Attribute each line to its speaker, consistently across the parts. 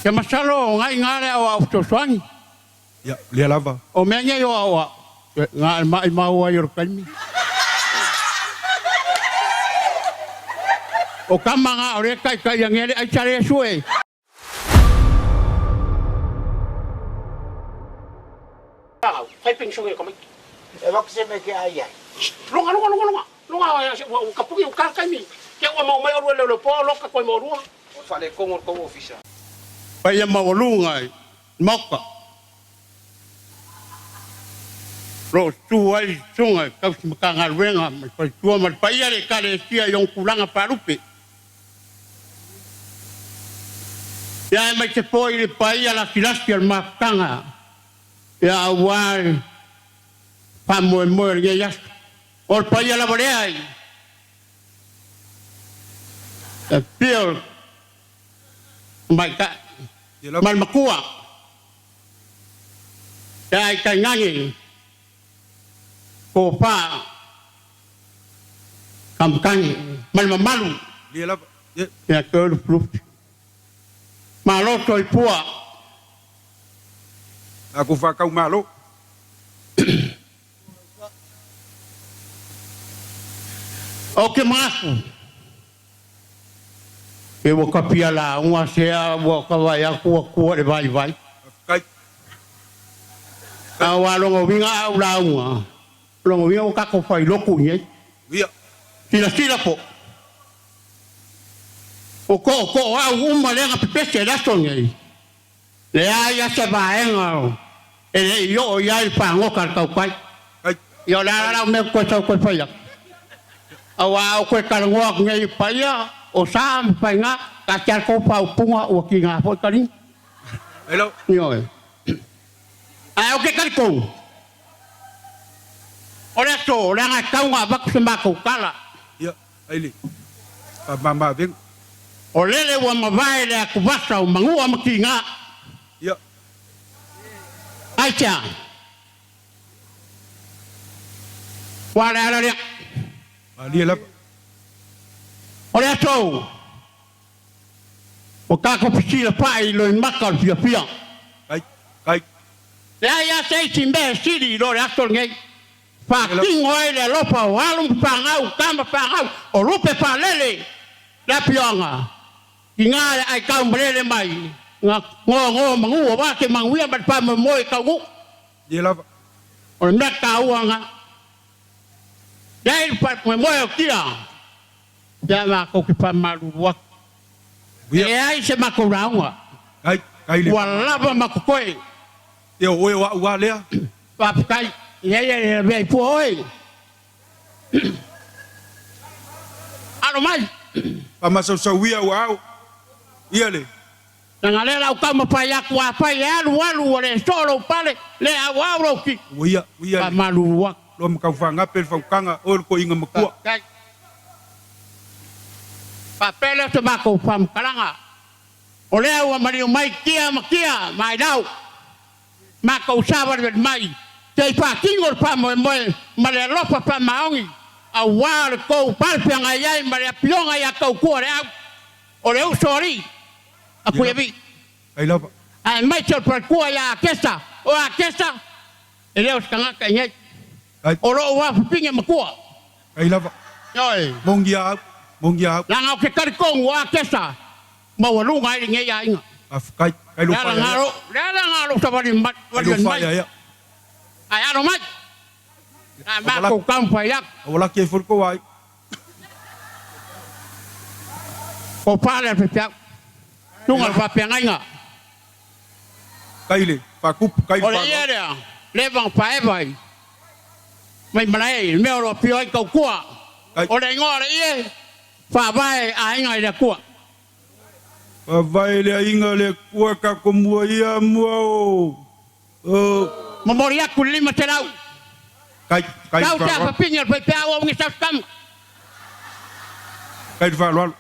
Speaker 1: Ia masalo o ngai nga le aoao fesoasoani.
Speaker 2: Ia, lea lava.
Speaker 1: O mea nei o aoao, na o le maimau ai o le taimi. O tama na o lea e taitai ane le aisa lea e sue. Fai penisione i tamaiti.
Speaker 3: E avatu se mea e te ai ai.
Speaker 1: Luga, luga, luga, luga, luga, ua kapuki, ua kala taimi. Te ua mau mai olua i leoleo po, loka koe ma olua.
Speaker 4: O le faaletonu o le tou ofisa.
Speaker 1: Paia maualuga i le Maota. O lo o tu ai le Susuga i le Tausi Matagaluega ma le Faletua ma le paia o le Ekalesia i ona tulaga faalupe. Ia aemaise foi le paia lasilasi o le mafutaga ia aua le faamoemoe o lenei aso. O le paia lava lea i le afio o le Tamaitai ma le Matua ia ae tainane tofa Kamatani ma le mamalu ia te oe Lufilufi. Malo soifua.
Speaker 2: Tatou faatau malo.
Speaker 1: Ou te manatu, pe ua ta fia lauga sea ua ta vaai atu ua tua i le vaivai.
Speaker 2: Faafetai.
Speaker 1: Aua lona uiga a ou lauga, lona uiga ua tatou failotu i nei.
Speaker 2: Ia.
Speaker 1: Silasila po o tootoo au uma lea na pepese i le aso lenei, leai lava se vaega e le i oo i ai le fagota a le tautai. Ia o le a la lau mea ou toe sau toe fai atu? Aua a ou toe talanoa atu nei i paia o sa ma faiga, taatia le tou faaupuga ua tiga foi taliga. Ioe. Ae ou te talitonu, o le aso leaga e tatau ona avatu se matou tala.
Speaker 2: Ia, ai le faamama-avega.
Speaker 1: O lele ua mavae le atuvasa o Manua ma Tiga.
Speaker 2: Ia.
Speaker 1: Aisea? Ua le ala lea.
Speaker 2: Malie lava.
Speaker 1: O le aso ua tatou fesilafa'i i loimata o le fiafia.
Speaker 2: Kai, kai.
Speaker 1: Leai lava se isi mea e sili i lo le aso lenei. Faatino ai le alofa o alo ma fanau, tama fanau, o lupe faalele le afioaga, tina le aitau malele mai na gogo manu aua se manuia ma le faamoemoe taunuu.
Speaker 2: Ia lava.
Speaker 1: O le mea taua lena. Leai le faamoemoe o tia, ia matou te faamalulu atu. Leai se matou lauga.
Speaker 2: Kai, kai le.
Speaker 1: Ua lava ma totoe.
Speaker 2: Ia o oe o a'u a lea.
Speaker 1: Faafetai. Ia ia ia lavea i fua oe. Alo mai.
Speaker 2: Faamasausauia ua ao ia le.
Speaker 1: Leaga lea lau taumafai atu afai e alu alu ua le soo lou pale, le auau lou tino.
Speaker 2: Ua ia, ua ia le.
Speaker 1: Faamalulu atu.
Speaker 2: Loa ma taufaagape le fautaga, oe le toeaina matua.
Speaker 1: Faafetai. Faapea lea o se matou faamatalaga. O lea ua maliu mai tia ma tia ma ailau matou savalivali mai se i faatino le faamoemoe ma le alofa faamaoni aua le tou palefeagai ai ma le afioga ia Tautua le Au o le uso alii a Fuiavii aemaise o le faletua ia Akesa. O Akesa e le o se tagata i nei, o lou afafine matua. Ioe. Leaga ou te talitonu o Akesa maualuga ai lenei aiga. Le ala na le ala na o lou savali mai, mai, ae alo mai, a matou taumafai atu. Ko pale le faifeau, susuga i le faafeagaiga. O le ie lea, leva na faeva i Vaimalae i le mea o lo o afio ai Tautua. O le igoa o le ie, Faavae Aiga i le Atua.
Speaker 2: Faavae le aiga le Atua tatou mua ia mua o o.
Speaker 1: Momoli atu le 500.
Speaker 2: Kai kai
Speaker 1: Tau te
Speaker 2: faaaloalo.
Speaker 1: afafine o le faifeau au nge sau tama.
Speaker 2: Kai le faaaloalo.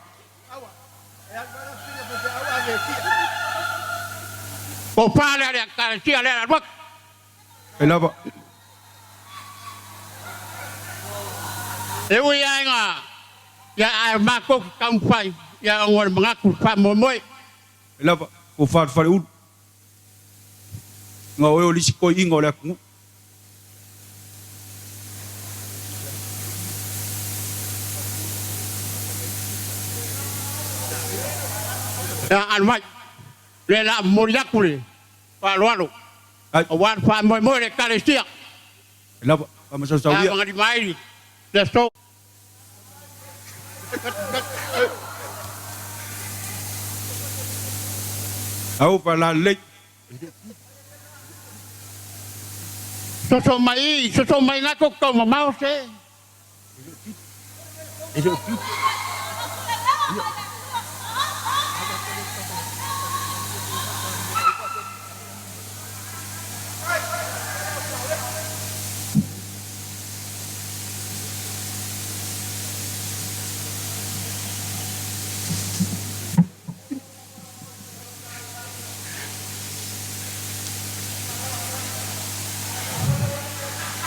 Speaker 1: Po fa lea le ekalesia lea le alu atu.
Speaker 2: Kai lava.
Speaker 1: E ui lava ina ia ae matou te taumafai ia ona o le manatu i le faamoemoe.
Speaker 2: Kai lava. Po Falefaleulu. Nga oe o le isi toeaina o le atunuu.
Speaker 1: Ia, alu mai. O lea o le a momoli atu le faaaloalo aua le faamoemoe o le Ekalesia.
Speaker 2: E lava, faamasausauia.
Speaker 1: Sa magalima ai le aso.
Speaker 2: Au faalalelei.
Speaker 1: Soso mai, soso mai na tou tau mamao se.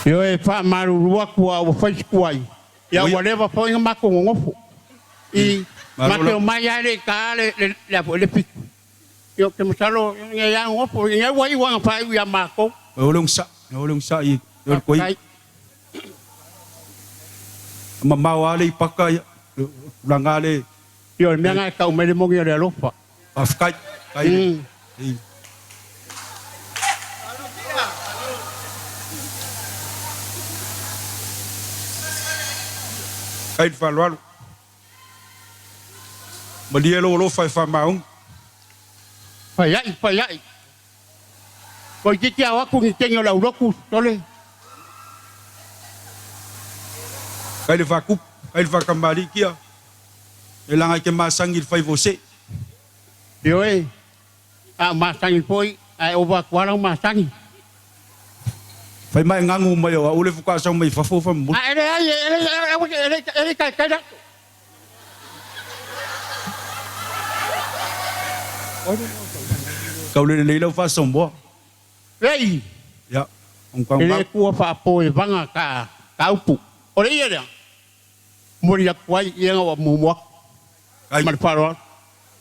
Speaker 1: Ioe, e faamalulu atu a ua fai si tuai, ia ua leva foi ona matou nonofo i matou omai lava e le i taina le le a foi le fitu. Ia ou te masalo nei lava nonofo, ia ua iu lava ina faaiu ia matou.
Speaker 2: O le onosai, o le onosai o le koi'i. Mamao lava le ipaka ia, tulaga le.
Speaker 1: Ia o le mea lena e tau mai le moni o le alofa.
Speaker 2: Faafetai. Faafetai. Faafetai le faaaloalo. Malie lou alofa e faamaoni.
Speaker 1: Fai ai, fai ai. Toeitiiti ao atu ni teine o le aulotu, sole.
Speaker 2: Kai le faatupu, kai le faatamalii kia, e laga e te masani i le fai vose.
Speaker 1: Ioe, a o masani foi, ae ova atu lava lau masani.
Speaker 2: Fai ma e ganu mai o au le faatoa sau mai fafo faamolemole.
Speaker 1: A e leai, e leai, e le taitai latou.
Speaker 2: Tau le lelei lau faasamoa.
Speaker 1: Lei,
Speaker 2: Ia,
Speaker 1: e le tua faapoevaga ta ta upu. O le ia lea, momoli atu ai ia ua muamua atu ma le faaaloalo.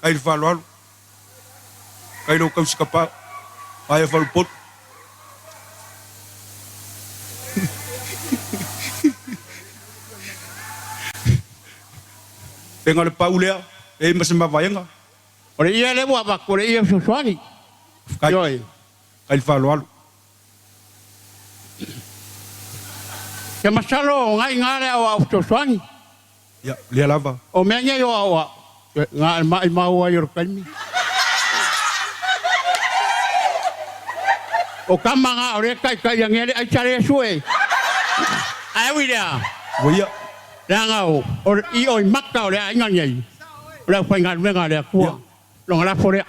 Speaker 2: Kai le faaaloalo, kai lou tausikapau, ae falupotu. Pega o le pau lea, e i ai ma se mavaega.
Speaker 1: O le ia lea ua avatu, o le ia fesoasoani.
Speaker 2: Kai,
Speaker 1: Ioe.
Speaker 2: kai le faaaloalo.
Speaker 1: Te masalo o ngai nga le aoao fesoasoani.
Speaker 2: Ia, lea lava.
Speaker 1: O mea nei o aoao, na o le maimau ai o le taimi. O tama na o lea e taitai ane le aisa lea sue. Ae ui lea.
Speaker 2: Ua ia.
Speaker 1: Leaga o le io i maka o le aiga nei, o le aufaigaluega a le Atua, lona lafo lea.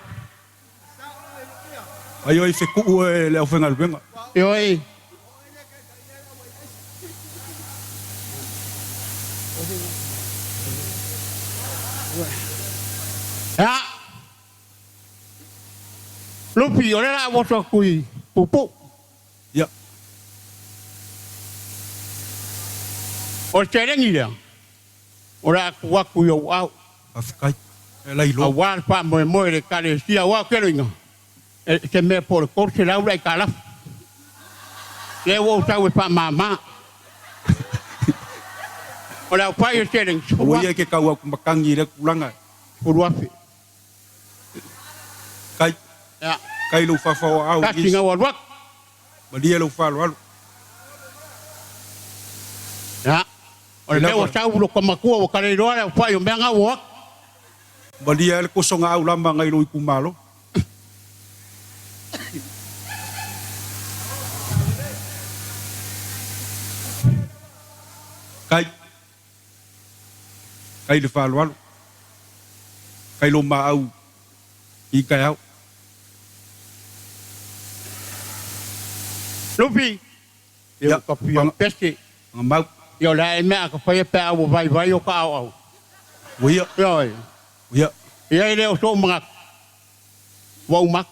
Speaker 2: Ai oi fetuu e le aufaigaluega.
Speaker 1: Ioe. Ia, Lupi, o lea o le a ou oso atu i Puupuu.
Speaker 2: Ia.
Speaker 1: O le seleni lea, o le a tuu atu i ou aao.
Speaker 2: Faafetai. E lailoa.
Speaker 1: Aua le faamoemoe i le Ekalesia, aua ou te loiga, e se mea po o le 300 le aitalafu. Lea ua ou sau e faamama. O le aofai o le seleni,
Speaker 2: Aua
Speaker 1: 10,000.
Speaker 2: ia e te tau atu matagi i lea tulaga.
Speaker 1: 10,000.
Speaker 2: Kai,
Speaker 1: Ia.
Speaker 2: kai lou faafaoaau i
Speaker 1: Tasi
Speaker 2: nisi.
Speaker 1: na ua alu atu.
Speaker 2: Malie lou faaaloalo.
Speaker 1: Ia, o le mea ua sau lota matua ua taleiloa le aofai o mea na ua o atu.
Speaker 2: Malie ai le tosoga aulama nai lou itumalo. Kai, kai le faaaloalo. Kai lou maau i taeao.
Speaker 1: Lupi, Ia
Speaker 2: Ia,
Speaker 1: ka fia pese.
Speaker 2: Mau.
Speaker 1: Ia o le a e mea a ka faia pe a ua vaivai o ka aoao.
Speaker 2: Ua ia.
Speaker 1: Ioe.
Speaker 2: Ua ia.
Speaker 1: Ia e le o sou manatu. Ua uma atu.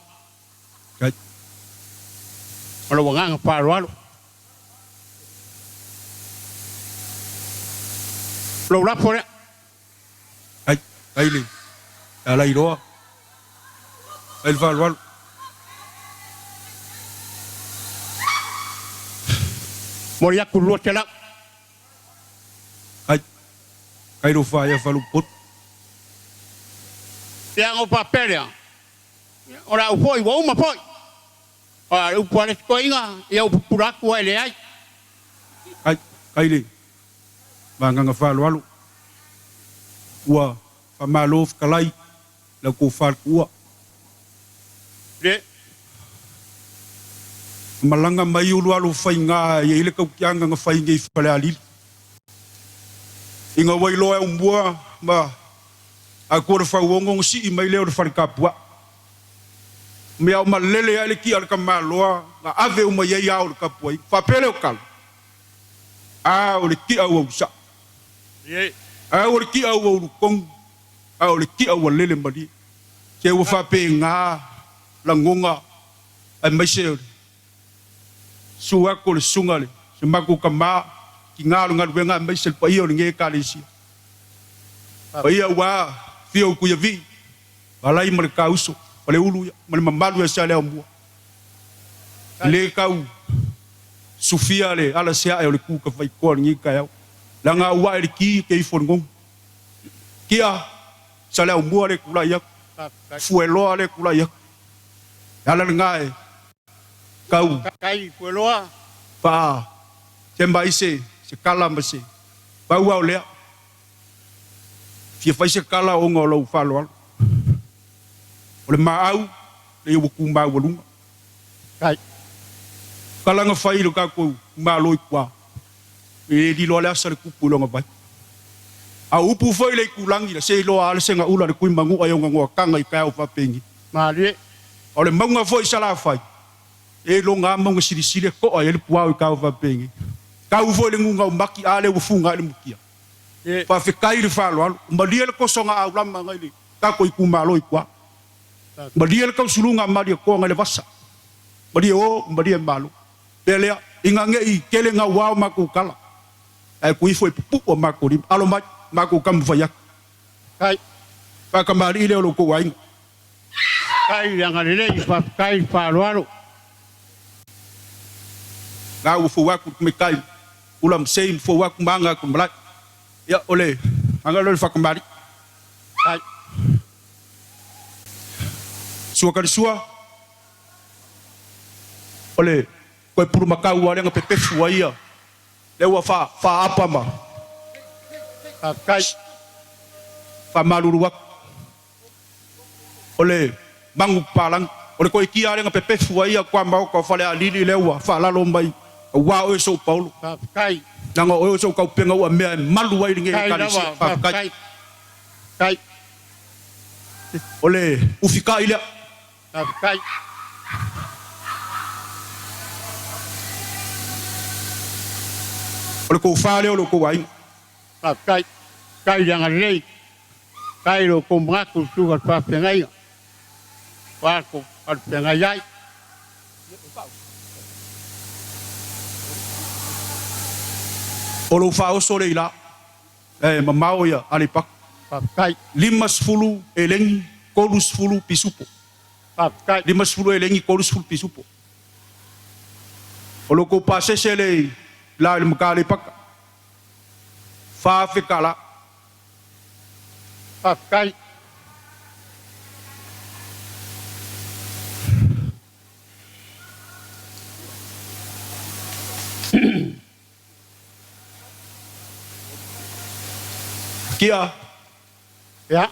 Speaker 2: Kai.
Speaker 1: Ma lou agaga faaaloalo. Lou lafo lea.
Speaker 2: Kai, kai le alailoa. Ai le faaaloalo.
Speaker 1: Momoli atu 200.
Speaker 2: Ai, kai lou faia falupotu.
Speaker 1: Ia ona ou faapea lea, O le a ou foi, ua uma foi. A o le upu a le isi toeaina, ia ou pupula atu ae leai.
Speaker 2: Ai, kai le magaga faaaloalo. Ua faamalo fetalai lau tofa le tuua.
Speaker 1: Le.
Speaker 2: Malaga mai ulualu faiga e i ai le tautiaga na fai nei i Falealili. Ina ua iloa e Aumua ma Atua le Fauono ona sii mai lea o le fale tapuai. Mea o malele ae le tia a le tamaloa na ave uma i ai ao o le tapuaiga. Faapea lea o tala, A o le tia ua usaʻa. A o le tia ua ulutonu. A o le tia ua lele malie. Se ua faapena lagona aemaise o le susu atu o le susuga i se matou tama, tina o le galuega aemaise le paia o lenei Ekalesia. Paia aua Afio o Tuiavii, Valai ma le Tauso, Faleulu ia ma le mamalu ia Saleaaumua. E le tau sufia le ala seae o le tu tafaitoa i lenei taeao, leaga a uae le ki ke ifo i le gogo. Kia Saleaaumua le tulai atu, Fueloa le tulai atu. Le ala lena e tau faa tema ai se tala ma se pau a o lea. Fia fai se tala ona o lou faaaloalo. O le maau lea ua tu maualuga. Tala na fai i lo tatou Malo i tua, e le lilo a le asa le tupu i lona vai. A o upu foi le itulagi la se iloa a le sega ula le kui manu'a i ona noataga i taeao faapenei.
Speaker 1: Malie.
Speaker 2: A o le mauga foi i Salafai, e iloga a mauga silisili e to'a i ai le puao i taeao faapenei. Tau foi le guga o maki a lea ua fuga ai le mutia. Faafetai i le faaaloalo. Malie le tosoga aulama nai le tatou itumalo i tua. Malie le tausuluga a Malietoa nai le vasa. Malie o, malie malo. Pea lea, ina ne i tele gauā o matou tala, ae tuu ifo e pupu'u a matou lima. Alo mai, matou taumafai atu.
Speaker 1: Faafetai.
Speaker 2: Faatamalii lea o lo outou aiga.
Speaker 1: Faafetai le agalelei, faafetai le faaaloalo.
Speaker 2: Na ua fou atu le tamaitai ula ma sei ma fou atu ma aga atu i le malae. Ia, o le aga lea o le faatamalii.
Speaker 1: Faafetai.
Speaker 2: Sua Kalisua, o le toe pulumakau lava lea na pepefu ai ia, lea ua faaapa ma
Speaker 1: Faafetai.
Speaker 2: faamalulu atu. O le magu papalagi, o le toetia lea na pepefu ai ia tuamaota o Falealili lea ua faalalo mai, aua oe sou paolo.
Speaker 1: Faafetai.
Speaker 2: Leaga o oe o sou taupega ua mea e malu ai lenei
Speaker 1: Faafetai
Speaker 2: Ekalesia.
Speaker 1: lava,
Speaker 2: Faafetai.
Speaker 1: faafetai. Faafetai.
Speaker 2: O le ufikai lea.
Speaker 1: Faafetai.
Speaker 2: O le tofa lea o lo outou aiga.
Speaker 1: Faafetai. Faafetai le agalelei. Faafetai i lo outou manatu i susuga i le faafeagaiga ua atu alufeagai ai.
Speaker 2: O lou faaoso le ila e mamao ia Aleipata.
Speaker 1: Faafetai.
Speaker 2: 50 elegi, 30 pisupo.
Speaker 1: Faafetai.
Speaker 2: 50 elegi, 30 pisupo. O lo outou pasese le ila i le Mata Aleipata, 4000 tala.
Speaker 1: Faafetai.
Speaker 2: Kia.
Speaker 1: Ia.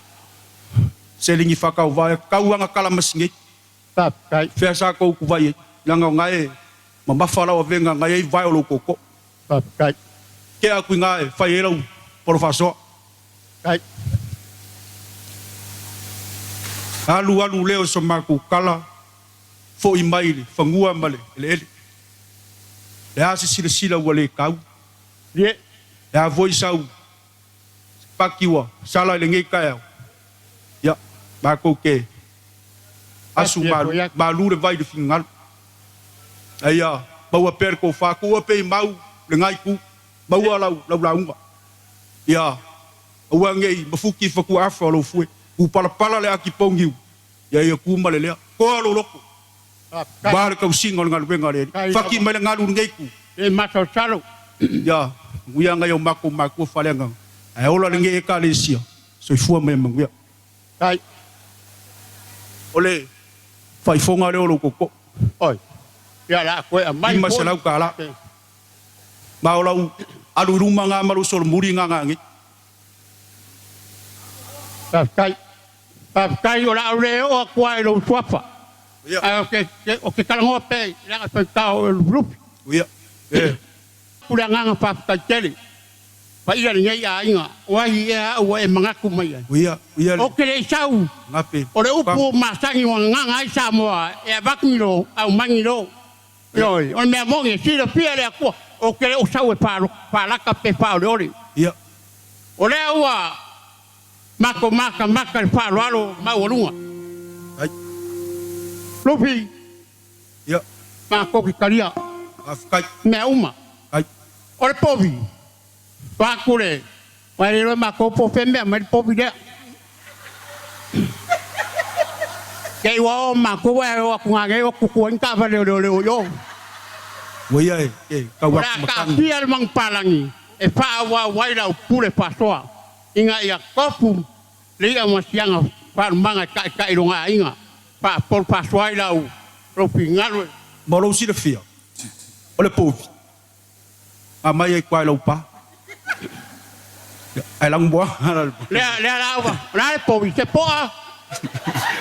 Speaker 2: Seligi whakauvaea kauanga kalamasingei.
Speaker 1: Faafetai.
Speaker 2: Fea sa kou kuvai ai, leaga o ngae mamafa lau avega ngai ai vae o lou tootoo.
Speaker 1: Faafetai.
Speaker 2: Kea aku i nga e fai ai lau polo faasoa.
Speaker 1: Faafetai.
Speaker 2: Alu alu lea o so matou tala, foi mai i le fanua ma le eleele. Le a se silasila ua le tau.
Speaker 1: Ie.
Speaker 2: Le a foi sau paki ua sala i lenei taeao, ia, matou te asu malu, malu le vai i le finagalo. A ia maua pea le tofa, tuua pea i mau lena itu, maua lau, lau lauga. Ia aua ne i mafuti i fatuaafa o lou fue, upalapala le ati pouniu. Ia ia ku ma le lea. Toa lou loto.
Speaker 1: Faafetai.
Speaker 2: Aua le tausiga o le galuega a le Alii.
Speaker 1: Faafetai
Speaker 2: Faki
Speaker 1: lava.
Speaker 2: mai le galu i lenei itu.
Speaker 1: E masalosalo.
Speaker 2: Ia manuia nai o matou matua faaleagaga. Ae ola lenei Ekalesia. Soifua ma ia manuia.
Speaker 1: Faafetai.
Speaker 2: O le faaifoga lea o lou tootoo.
Speaker 1: Oi. Ia la koe aumai foi.
Speaker 2: $500. Ma o lau alu i luma na ma lou solomuli na nanei.
Speaker 1: Faafetai. Faafetai o le a ou le oo atu lava i lou suafa. Ae ou te talanoa pea i leaga e faigata o oe o Lufilufi. Atu le agaga faafetai tele paia lenei aiga, o ai ea au ua e manatu mai ai. Ou te le i sau, o le upu masani ua gagana ai Samoa, e avatu ni lo, aumai ni lo. Ioe, o le mea moni e silafia e le Atua, ou te le o sau e faalata pe faaoleole. O lea ua matou matamata i le faaaloalo maualuga. Lufi, matou te talia mea uma. O le povi, vaeatu le, aua e le iloa e matou po o fea mea aumai le povi lea. Te i ua o matou ae o atu nanei o tutu ai ni taavale o leoleo i o. O le a taatia le manupapalagi e faaauau ai lau pule faasoa ina ia tofu le i'a ma siaga faalumaga e taitai lona aiga, faapolo faasoa ai lau lou finagalo e.
Speaker 2: Mo lou silafia, o le povi, a mai ai tua i lau pa. Ae lanumoana la le povi.
Speaker 1: Lea lea la ua, o le a le povi, se po'a?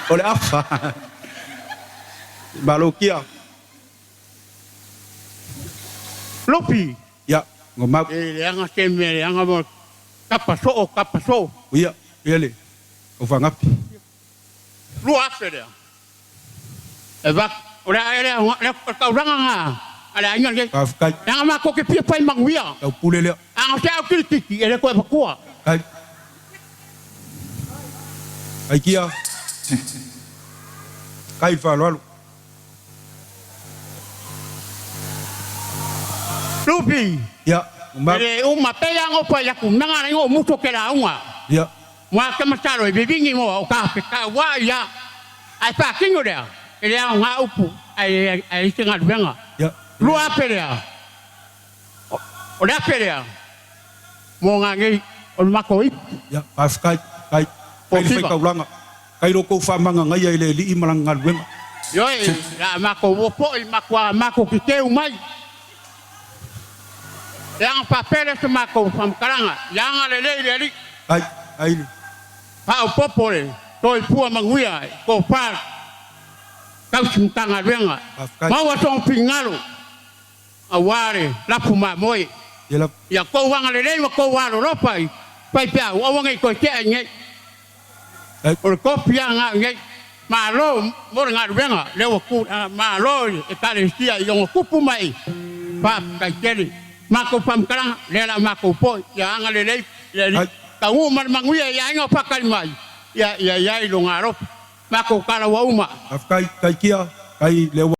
Speaker 2: O le afa. Malo kia.
Speaker 1: Lupi.
Speaker 2: Ia, ua mau.
Speaker 1: E leaga se mea leaga mo tapa soo, tapa soo.
Speaker 2: Ia, ia le aufagapi.
Speaker 1: 2000 lea. E vak, o le a lea, o le taulaga na a le aiga lenei.
Speaker 2: Faafetai.
Speaker 1: Leaga matou te fia fai manuia.
Speaker 2: Tau pule lea.
Speaker 1: A na o se au kilikiti, e le toe avatua.
Speaker 2: Kai. Kai kia. Kai le faaaloalo.
Speaker 1: Lupi.
Speaker 2: Ia, ua mau.
Speaker 1: E le uma, pei lava ona ou fai atu, na ala ai ona ou musu ke lauga. Mua te masalo e vivini moa o ka ke tauā ia, ae faatino lea, e le aoga upu ae leai se galuega. 2000 lea, o le 1000 lea mo ngā nei o le matou ipu.
Speaker 2: Ia, faafetai, kai, kai le faitaulaga, kai lo tou faamagagaia i le Alii ma lana galuega.
Speaker 1: Ioe, la a matou ua foi, matua matou teteu mai. Leaga faapea lea se matou faamatalaga, ia agalelei le Alii.
Speaker 2: Ai, ai le.
Speaker 1: Faaopoopo le soifua manuia i tofa tausi Matagaluega.
Speaker 2: Faafetai.
Speaker 1: Maua sona finagalo aua le lafu mamoe.
Speaker 2: Ia lava.
Speaker 1: Ia tou agalelei ma tou alolofa i faifeau, aua ne i toe tea i nei.
Speaker 2: Ai.
Speaker 1: O le tofi lava lena i nei. Malo mo le galuega lea ua tu, malo i le Ekalesia i ona tupu mai, faafetai tele. Matou faamatalaga, lea o le a matou foi, ia agalelei le Alii,
Speaker 2: Ai.
Speaker 1: taunuu ma le manuia i aiga o faatali mai, ia i ai lona alofa. Matou tala ua uma.
Speaker 2: Faafetai, taikia, tai lea ua.